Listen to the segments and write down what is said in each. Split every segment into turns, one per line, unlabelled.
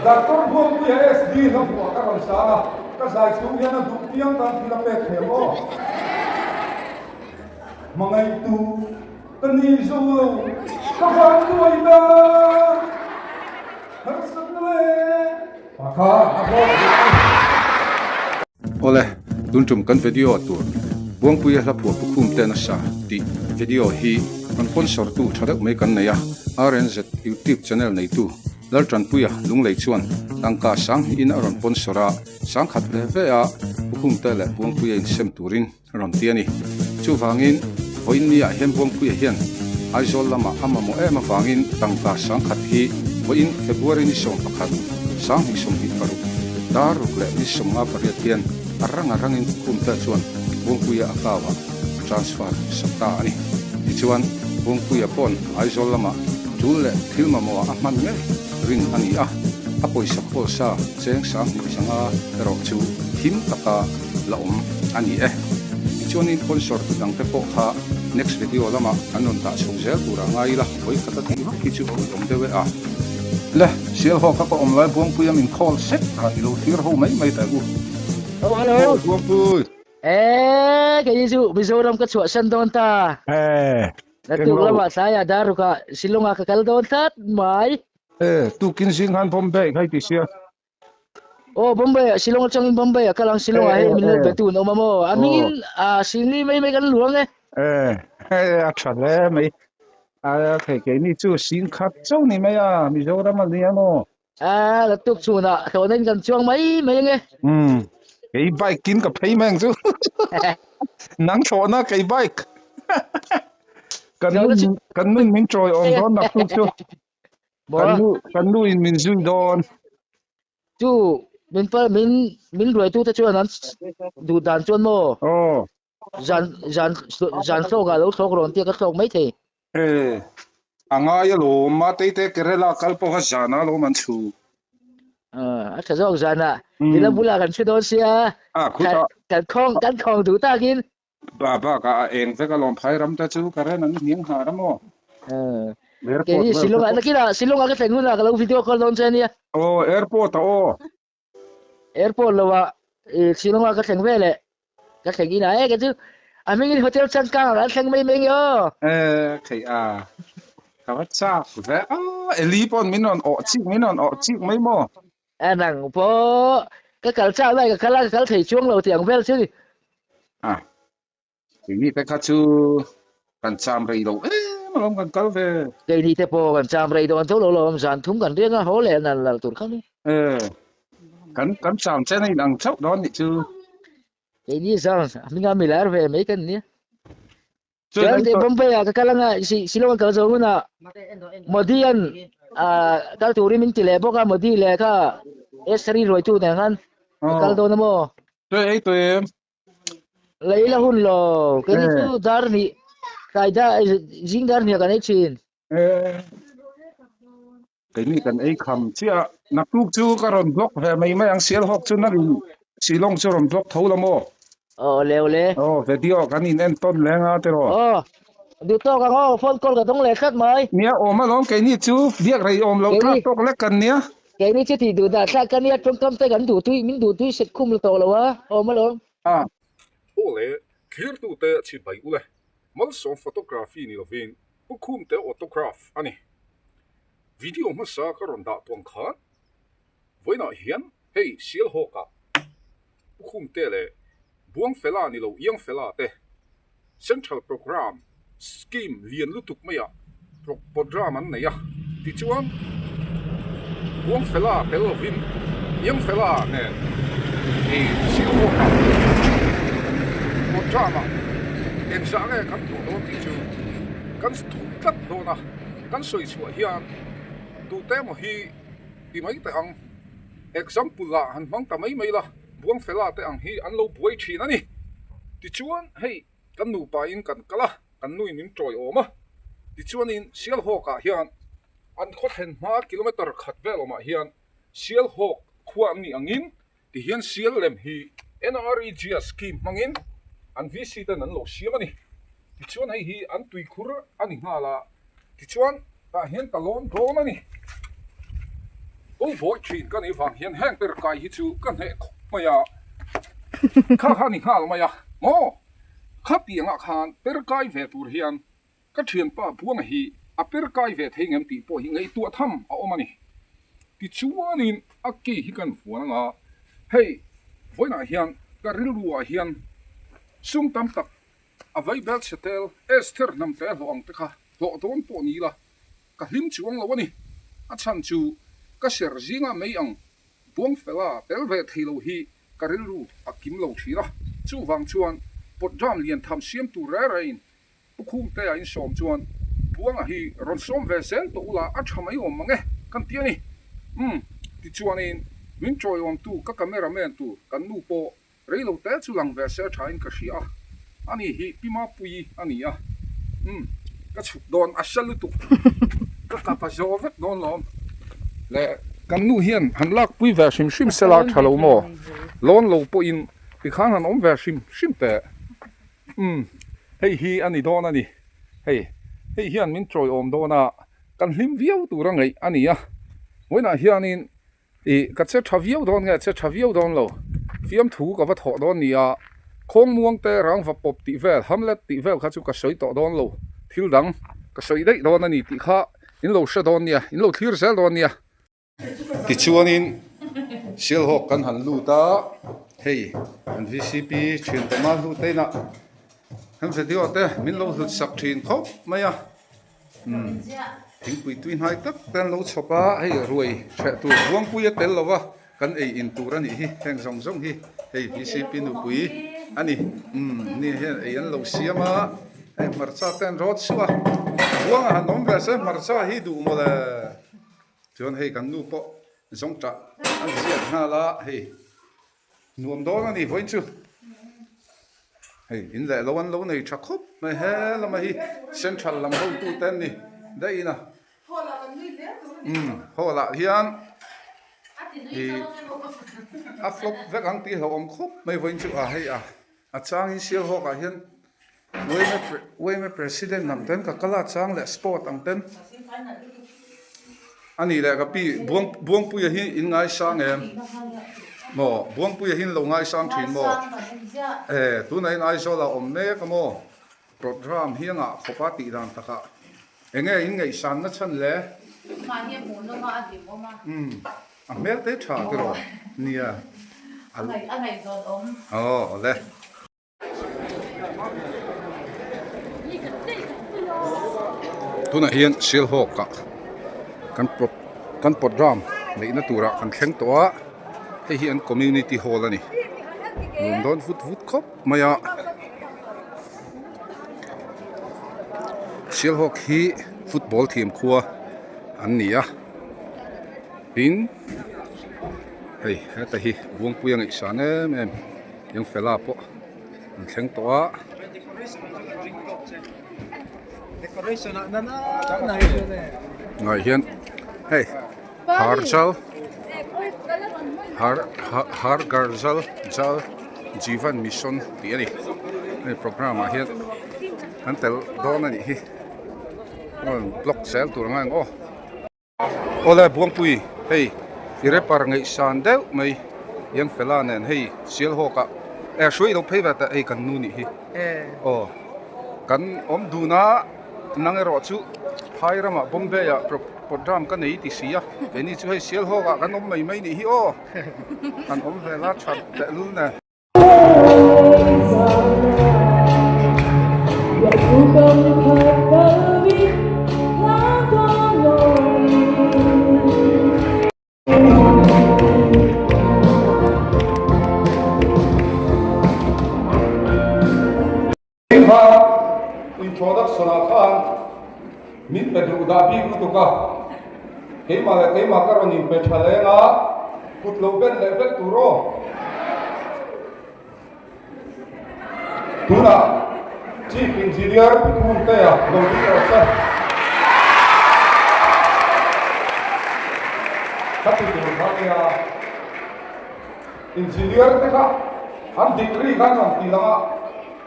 Doctor Buangpuia SD hla phuah ka rawn sa a, ka zai chhung hian a duh piang tan thil a pek thiam aw. Hmangaihtu ka ni zo lo, ka van duai ta, harsatna leh pa kha a hlawk duh a ni.
Awle, tun tum kan video tur Buangpuia hla phuah Pukhum te nasa tih video hi kan sponsor tu tha deuh mai kan nei a, RNZ YouTube channel neitu Laltanpuia Lunglei chuan tangka sang hnihin a rawn sponsor a, sang khat ve ve a Pukhum te leh Buangpuia insem turin a rawn ti a ni. Chuvangin vawiin ni ah hian Buangpuia hian Aizawl lamah a mamawh em avangin tangka sangkhat hi vawiin February ni 11, 2026, dar ruk leh ni 58 hian a rang a rangin Khumte chuan Buangpuia a kau ah a transfer sak ta a ni. Tichuan Buangpuia paw'n Aizawl lamah tul leh thil mamawh ah a hman ngei rin a ni a, a pawisa khawlsa cheng 2500 erawh chu him taka la awm a ni e. Tichuanin sponsor tu dangte pawh kha next video lamah an rawn dah chho zel turah ngai ila, vawi khat a tih vak hi chu a awm deuh e a. Le, Sialhaw kha ka awm lai Buangpuia min call sek dan i lo thlir ho mai mai ta u.
Hello, hello.
Aw Buangpui.
Eh, kei chu Mizoram ka chhuahsan dawn ta.
Eh,
Naktuk lamah tlaiah Darukah Shillongah ka kal dawn tlat mai.
Eh, tukin zing khan Bombay kha i ti sia.
Aw Bombay ah Shillong atangin Bombay ah kal ang Shillong ah hei min lo be tu an awm a maw a hmingin ah Singli mai mai kan luang e.
Eh a tha hle mai a thei keini chu sing khat chauh ni mai a Mizoram a nia maw.
A la tuk chhunah hlawhna in kan chuang mai mai ange.
Umm kei bike in ka phei mai ang chu nang thlawhna kei bike kan nun kan nun min chawi awm dawn naktuk chu. Kan nu kan nu in min zui dawn.
Chu min pa min min ruaitu te chuan an duh dan chuan maw.
Aw.
Zan zan zan thlawk ah lo thlawk rawn tia ka thlawk mai thei.
Eh a ngai alawm Matei te Kerala kal pawh kha zan ah alawm an chhu.
A tha zawk zan ah nila bulah kan chhu dawn sia.
A khutah.
Kan khawng kan khawng duh takin.
Ba bakah a eng vek alawm phai ram te chu current an hniang hnar a maw?
Airport Keini Shillong ah nakinah Shillong ah ka thleng hunah ka lo video call dawn che ania.
Aw airport ah aw.
Airport lo ah Shillong ah ka thleng ve leh ka thleng inah e ka chu a hmingin hotel changkang ah kan thleng mai mai nge aw.
Eh thei a ka va chak ve a Eli pawn min rawn awh chik min rawn awh chik mai maw.
A nang pawh ka kal chak lai ka kal a, ka kal thei chuang lo tih ang vel chu ni.
A, keini te kha chu kan cham rei lo em alawm kan kal ve.
Keini te pawh kan cham rei dawn tho lo lawm, zan thum kan riang a, haw leh nal nal tur kha ni.
E, kan kan cham chen a inang chauh dawn nih chu.
Keini zan hminga milar ve mai kan nia. Chuan te Bombay ah ka kal anga Shillong a kal zo hunah Modi an kal turin min ti leh bawk a Modi leh kha Esri ruaitu nen khan ka kal dawn a maw.
Tui ei tui em?
Lei la hun lo keini chu dar hnih tlai dar zing dar hnih ah kan ei thin.
Keini kan ei kham chiah a naktuk chu ka rawn block ve mai mai ang Sialhawk chu nang in Shillong chu rawn block tho la maw?
Aw le aw le.
Aw video kan in en tawn leng a tiraw?
Aw duh tawk ang aw phone call ka dawng leh tlat mai.
Nia awm alawm keini chu biak rei awm loh tlak tawk lek kan nia.
Keini chu tih duh dah thlak ka nia tawngkam te kan duh tui min duh tui set khum la tawh lo a awm alawm.
A. Aw le thlirtute chhibai ule Malsawm photography ni lovin Pu Khumte autograph a ni. Video hmasa ka rawn dah tuang khan vawiinah hian hei Sialhawkah Pu Khumte leh Buangfela ni lo Iangfela te Central Programme Scheme lian lutuk maiah program an nei a, tichuan Buangfela tel lovin Iangfela nen i Sialhawkah programme-ah engzah nge kan hlawh dawn tih chu kan thup tlat dawn a, kan sawi chhuah hian tute emaw hi ti mai teh ang, example ah han hmang ta mai mai la, Buangfela te ang hi an lo buai thin a ni. Tichuan hei kan nupa in kan kal a. Kan nuin min tawi awm a, tichuanin Sialhawkah hian an khaw thlen hma kilometer khat vel awmah hian Sialhawk khua an nih angin tihian Sial lem hi NREGA scheme hmangin an VC ten an lo siam a ni. Tichuan hei hi an tuikhur a ni nghal a, tichuan tah hian ka lawn dawn a ni. Bo vawi thin ka nih vang hian heng per kai hi chu ka hneh khawp mai a, kha kha ni nghal mai a maw? Khatiangah khan per kai ve tur hian ka thianpa Buanga hi a per kai ve thei ngem tih pawh hi ngaihtuah tham a awm a ni. Tichuanin a key hi kan vuan anga hei vawiinah hian ka rilruah hian sum tam tak a vaibel chhe tel Esther hnam te hlawh ang te kha hlawh dawn pawh ni la Ka hlim chuang lo a ni. A chhan chu ka ser zingah mai ang Buangfela tel ve thei lo hi ka rilru a kim lo thin a. Chuvang chuan pawt ram lian tham siam tur reh rehin Pu Khumtea in sawm chuan Buanga hi rawn sawm ve zel tawh ula a tha mai awm mang e kan ti a ni. Umm tichuanin min tawiawmtu ka camera man tur kan nu pawh Rei lo te chu lang ve se thain ka hria a, ani hi Pi Mapuii a ni a, umm ka chhuk dawn a hre lutuk, ka kap a zaw vek dawn lawm le. Kan nu hian han lakpui ve hrim hrim se la tha lo maw, lawn lo pawhin tikhan han awm ve hrim hrim teh, umm hei hi a ni dawn a ni, hei hei hian min tawiawm dawn a, kan hlim viau tur a ngaih a ni a, vawiinah hianin Ih, ka che tha viau dawn nge che tha viau dawn lo. Fiamthu ka va thawh dawn nia. Khawngmuang te rangva pawp tih vel, Hamlet tih vel kha chu ka sawi tawh dawn lo. Thil dang ka sawi daih dawn a ni tih kha in lo hre dawn nia, in lo thlir zel dawn nia. Tichuanin Sialhawk kan han lut a, hei kan vcp thiante mah hlu te inah kan video te min lo hlut sak thin khawp mai a. Umm thingpui tui hnai tak te an lo chhawp a hei ruai hreh tur buangpui a tel lo va kan ei in tur a nih hi heng zawng zawng hi hei vcp nupui a ni umm ni hian ei an lo siam a hei hmarcha te an rawt suah a buanga han awm ve se hmarcha hi duh mawle chuan hei kan nu pawh zawngṭah a ziak nghal a hei. Nuam dawn a ni vawiin chu. Hei in leh lo an lo nei tha khawp mai he lama hi central lam hotu te an ni daih in a. Umm hall ah hian ih a flop vek ang tih hlauhawm khawp mai vawiin chu a hei a a changin Sialhawk ah hian Uaime President ang ten ka kal a chang leh sport ang ten a nih leh ka pi Buangpuia hi in ngaisang em maw Buangpuia hi in lo ngaisang thin maw e tunah in Aizawl ah awm mek a maw program hi a ngah khawp a tih dan takah eng nge in ngaihsan na chhan le umm a hmel te tha tiraw nia aw awle. Tunah hian Sialhawk ah kan prog kan program neihna turah kan thleng tawh a hei hi an community hall a ni nuam dawn vut vut khawp mai a Sialhawk hi football thiam khua an ni a tin hei heta hi Buangpuia ngaihsan em em. Engfela pawh an thleng tawh a. Ngaiah hian hei Harjal Har Har Garzal Jal Jeevan Mission tih a ni. Hei programme ah hian an tel dawn a nih hi. Rawn block zel tur ang a eng aw. Awle Buangpui hei i rapper ngaihsan deuh mai Yangfela nen hei Sialhawk ah eh hruai lo phei ve teh hei kan nu nih hi aw kan awm dun a nang erawh chu phai ramah Bombay ah program ka nei ti si a keini chu hei Sialhawk ah kan awm mai mai nih hi aw kan awm ve la tha tehlul nen. Kha introduction ah khan min pe duh dah bik lutuk a, keimah leh keimah ka rawn inpe tha leng a, kut lo ben leh vek tur aw. Tunah Chief Engineer Pu Khumtea lo ding rawh se. Ka ti tur kha nia Engineer te kha an degree kha an rawn ti lang a.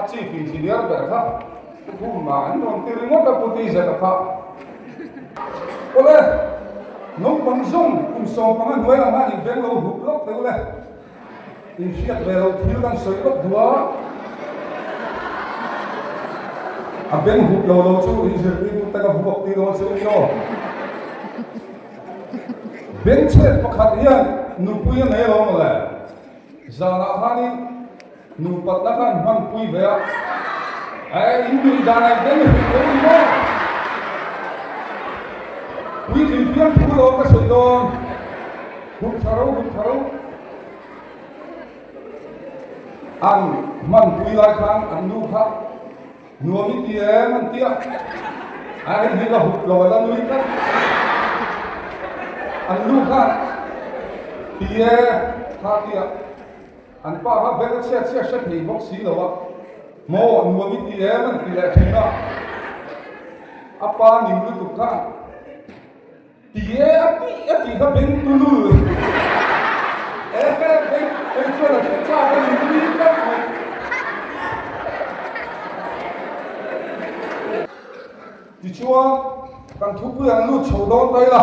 A chief engineer ber kha Pu Khumma an rawn ti ringawt a Pu Tizeta kha. Awle!
Naupang zawng kum 15 hnuai lam hian in beng lo hup lawk deuh le. In hriat ve loh thil kan sawi lawk duh a, a beng hup lo lo chu in zirtirtu te ka vuak ti dawn che u ni aw. Beng chhet pakhat hian nupui a nei lo mawle. Zanah khanin nupatna kha an hmanpui ve a, eh in nuih danah in beng hup lo ni maw? Puitling fiamthu lo ka sawi dawn. Hup tha ro, hup tha ro. An hmanpui lai khan an nu kha nuam i ti em an ti a, a hei hi la hup lo a la nui tlat. An nu khan ti e kha ti a, an pa kha beng a chhiat chhiat hre thei bawk si lo a, maw nuam i ti em an ti leh thin a, a pa ning lutuk khan Ti e a tih a tih kha beng tulul e he hei hei chuan a hre chak a ni ni tlat mai. Tichuan kan thupui an lut chho dawn ta ila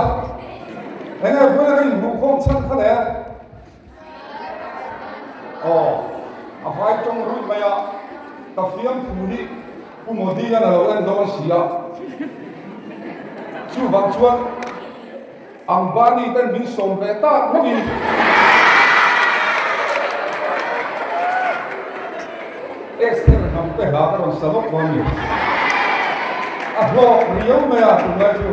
enge vawiin a inhmuhkhawm chhan kha le? Aw a vai tawng ruih mai a ka fiamthu hi Pu Modi an a lo en dawn si a, chuvang chuan Ambani ten min sawm ve tak hlawmin Esther hnam te hla ka rawn sa lawk dawn ni. A hlawk riau mai a tunlai chu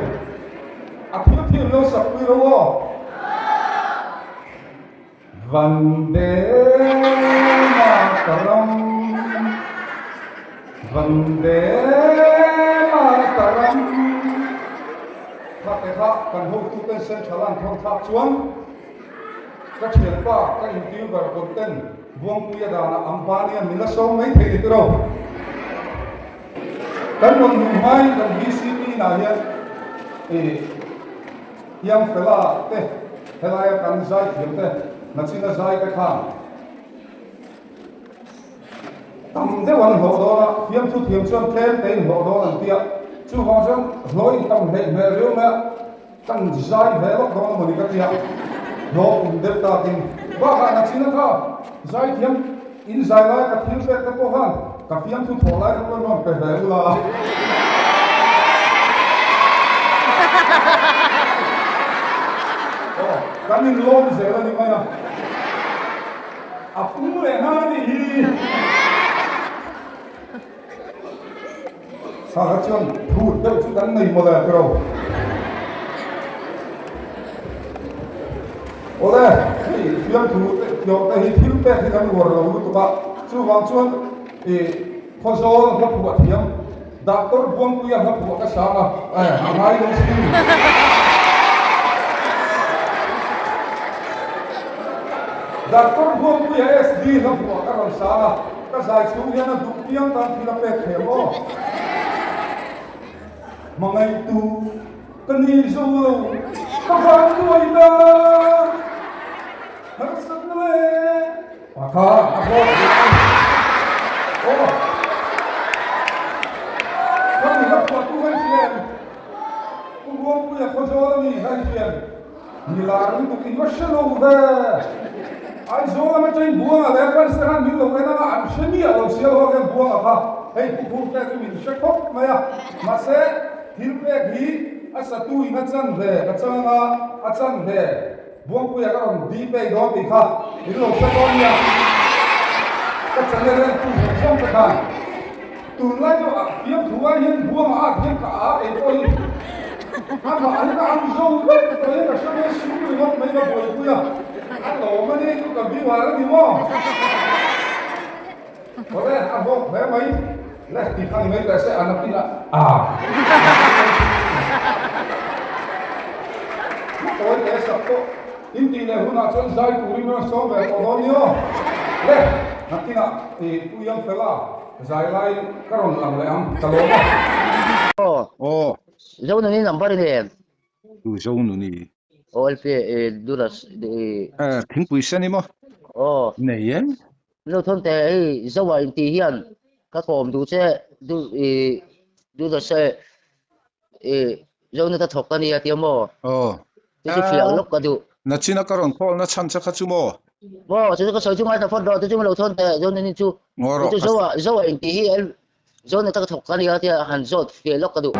a thil thil lo sak pui lo aw. Vande Mataram Vande Mataram Kha te kha kan hotuten Central an thawn thlak chuan ka thianpa ka intir ber content Buangpuia danah Ambani an min la sawm mai thei ni tiro. Kan rawn hmuh hmain kan VCP inah hian ih Hiang fela te helaia kan zai thiam te nachina zai te khan tam deuh an hlawh dawn a, fiamthu thiam chuan tlem te in hlawh dawn an ti a, chuvang chuan hlawh in tam hleih hmel riau mai a, kan zai ve lawk dawn a mawni ka ti a, hlawh tum deuh takin bakah nachina kha zai thiam in zai laia ka thil pek te pawh khan ka fiamthu thawh lai te pawh in rawn pe ve ula. Aw, kan inlawm zel a ni mai a, a pung leh nghal a nih hi. Kha kha chuan phut deuh chu kan nei mawle tiro. Awle, hei fiamthu te tlawh te hi thil pek hi kan uar lo lutuk a, chuvang chuan ih Khawzawl hla phuah thiam Doctor Buangpuia hla phuah ka sang a, eh a ngai lo si. Doctor Buangpuia SD hla phuah ka rawn sang a. Ka zai chhung hian a duh piang tan thil a pek thei ang aw. Hmangaihtu ka ni zo lo, ka van nuai ta. Harsatna le pakha a hlawk duh a ni. Aw. Ka mi hla phuahtu ka inhriat. Pu Buangpuia Khawzawl a ni ka inhriat. Ni lar lutuk in va hre lo ve. Aizawl lama train Buanga leh fans te khan min lo en anga an hre miah lo sial ho hian Buanga kha hei pu phur pek chu min hre khawp mai a. Mahse thil pek hi a satu in a chan ve ka chang a, a chan ve Buangpuia ka rawn di pek dawn tih kha min lo hre dawn nia. Ka channel en tu zawng zawng te khan Tunlai chu a fiamthu ai hian Buanga at hian ka a ei pawh hi amah an ka ang zo vek tawh in ka hre mai sum ringawt mai ka buaipui a, a lawm a ni chu ka viewer a ni maw? Awle a hlawk hle mai le ti kha ni mai teh se a nakin ah aa tawi teh sak pawh in tih leh hunah chuan zai turin rawn sawm ve tawh dawn ni aw le nakin ah ih Pu Iangfela Zai lai ka rawn lang leh ang, ka lawm a.
Aw.
Aw.
Zonuni number i nei em?
Tu Zonuni?
Aw LP e Duras e.
Eh thingpui sen i maw?
Aw.
Nei em?
Lo thawn teh hei Zoa inti hian ka kawm duh che du i Duras e i Zonuni ka thawk a nia tia maw?
Aw.
Chu chu fiah lawk ka duh.
Nachina ka rawn call na chhan che kha chu maw?
Maw, chu chu ka sawi chu ngaithla phawt rawh, chu chu min lo thawn teh, Zonin hi chu.
Ngaw
Chu
rawh
chu
ka
Zoa, Zoa engtih hi Zone atanga thawk ka nia tia han zawt fiah lawk ka duh.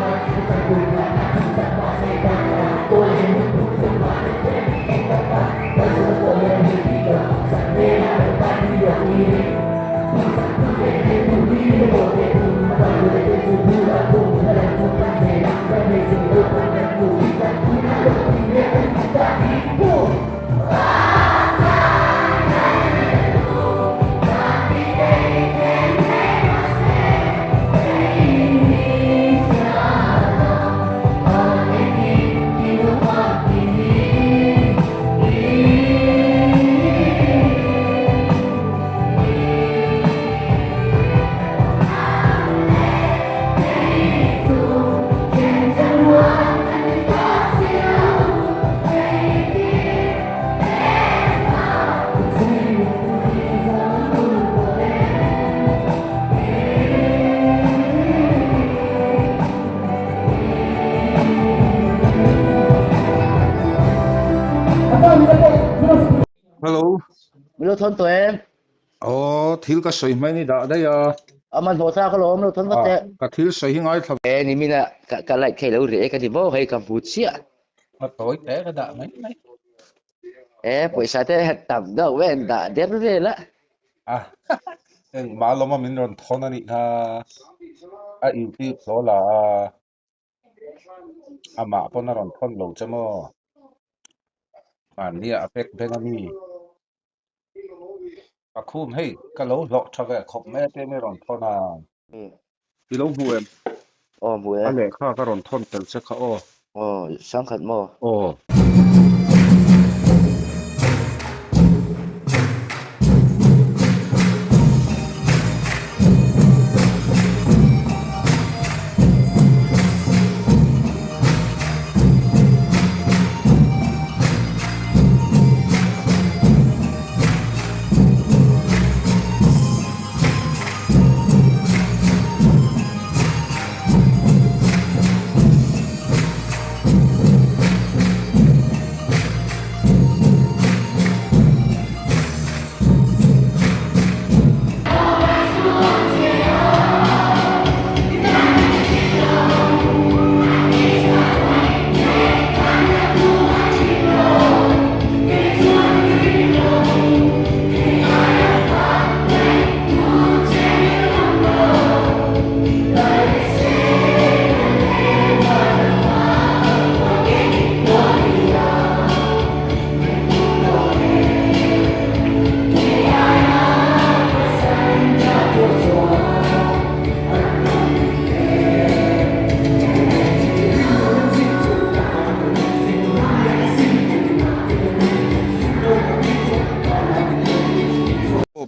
Hello.
Min lo thawn tawh em?
Aw, thil ka sawi hmai ni dah daih a.
A man hlawh thlak alawm lo thawn vat teh.
Ka thil sawi hi ngaithla.
E ni mina ka ka like thei lo reh ka ti maw hei ka hmu chiah.
A tawi teh ka dah mai mai.
E pawisa te tam deuh vel dah der vel a.
A eng malawma min rawn thawn a nih kha. A YouTube hlaw la a. Amah pawn a rawn thawn lo che maw? Mahnia a pek beng a mi. Ka khum hei ka lo hlawh tha ve khawp mai a te mi rawn thawn a. I lo hmu em?
Aw hmu e.
A lehkha ka rawn thawn tel che kha aw.
Aw sangkhat maw?
Aw.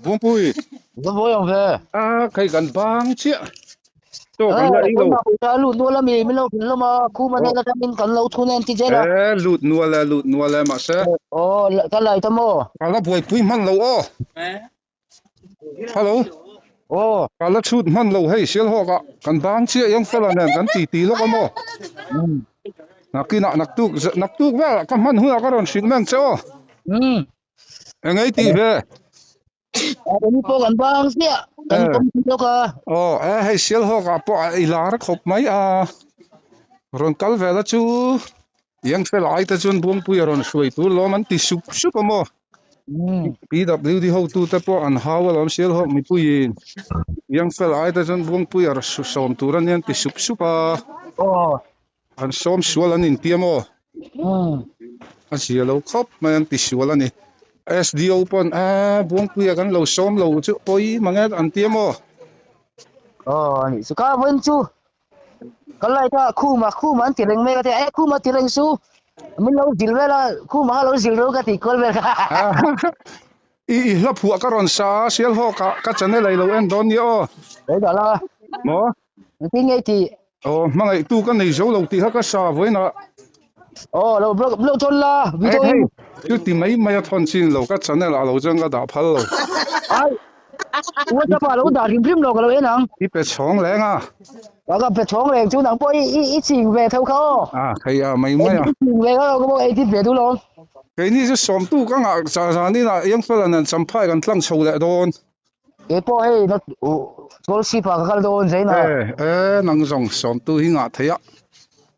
Buangpui.
Va vawi ang ve.
A khai kan bang chiah. Chaw kan la ei lo.
A lut nual a mi, min lo hrilh hlawm a, khuma nen atangin kan lo thun en ti zel a.
E lut nual e, lut nual e mahse.
Aw, ka lai ta maw?
Ka la buaipui hman lo aw. Hello.
Aw.
Ka la chhut hman lo hei Sialhawk ah kan bang chiah eng fela nen kan ti ti lawk a maw? Nakinah naktuk naktuk velah ka hman hunah ka rawn hrilh meng che aw. Eng ei tih ve?
Ni pawh kan bang chiah kan pawm lawk a.
Aw e hei Sialhawk ah pawh a i lar khawp mai a. Rawn kal vel a chu Yang fel ai te chuan Buangpui a rawn hruai tur lawm an ti sup sup a maw. PWD hotu te pawh an hau alawm Sialhawk mipuiin Yang fel ai te chuan Buangpui a sawm tur a nia an ti sup sup a. An sawm sual an intia maw? A zia lo khawp mai an ti sual a ni. SDO pawn a Buangpuia kan lo sawm lo chu pawi mang e an tia maw?
Aw a nih chu ka vawiin chu ka light a khuma khuma an ti reng mai ka tia e khuma ti reng su min lo zil vel a khuma kha lo zil ro ka ti kual vel kha.
I i hla phuah ka rawn sa a Sialhawk ah ka channel a i lo en dawn nia aw.
Lo dah la.
Maw?
Engtin nge i tih?
Aw, hmangaihtu ka nei zo lo tih kha ka sa vawiinah.
Aw, lo blog blog thawn la, video in.
Hei, chu ti mai mai a thawn chin lo, ka channel ah lo chuan ka dah phal lo.
Ai. WhatsApp ah lo dah hrim hrim lo ka lo en ang.
I pe chhawng leng a.
Ka ka pe chhawng reng chu nang pawh i i i ching ve tho kha aw.
A thei a mai mai a.
I ching ve kha ka pawh ei tit ve duh lo.
Keini chu sawmtu ka ngah zan zanin ah Yangfela nen Champhai kan tlang chho leh dawn.
Kei pawh hei na scholarship ah ka kal dawn zain a.
E e nang zawng sawmtu hi ngah thei a.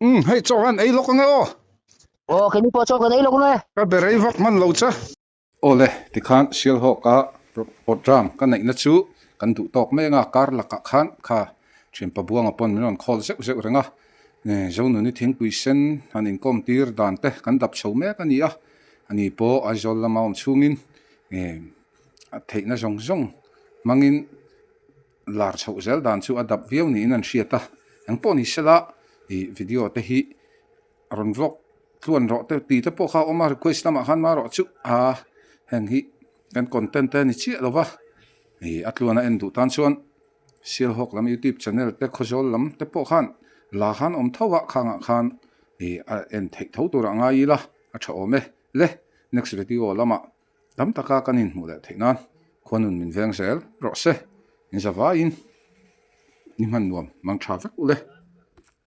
Umm hei chaw han ei lawk ange aw.
Aw keini pawh chaw kan ei lawk ange.
Ka be rei vak hman lo che. Awle, tikhan Sialhawka programme ka neihna chu kan duh tawk mai anga kar lakah khan kha thianpa Buanga pawn min rawn call zeuh zeuh reng a, Zonuni thingpui sen han inkawm tir dan te kan dap chho mek a ni a, ani pawh Aizawl lama awm chhungin a theihna zawng zawng hmangin lar chhoh zel dan chu a dap viau niin an hriat a, engpawh ni sela ih video te hi A rawn vlog tluan rawh te tih te pawh kha a awm a request lamah khan marawh chu aa heng hi kan content te a ni chiah lo va ih a tluan a en duh tan chuan Sialhawk lam youtube channel te Khawzawl lam te pawh khan la khan awm tho a khangah khan ih a en theih tho turah ngai ila a tha awm e le next video lamah tam taka kan inhmuh leh theih nan khuanun min veng zel rawh se in zavaiin ni hman nuam mang tha vek u le.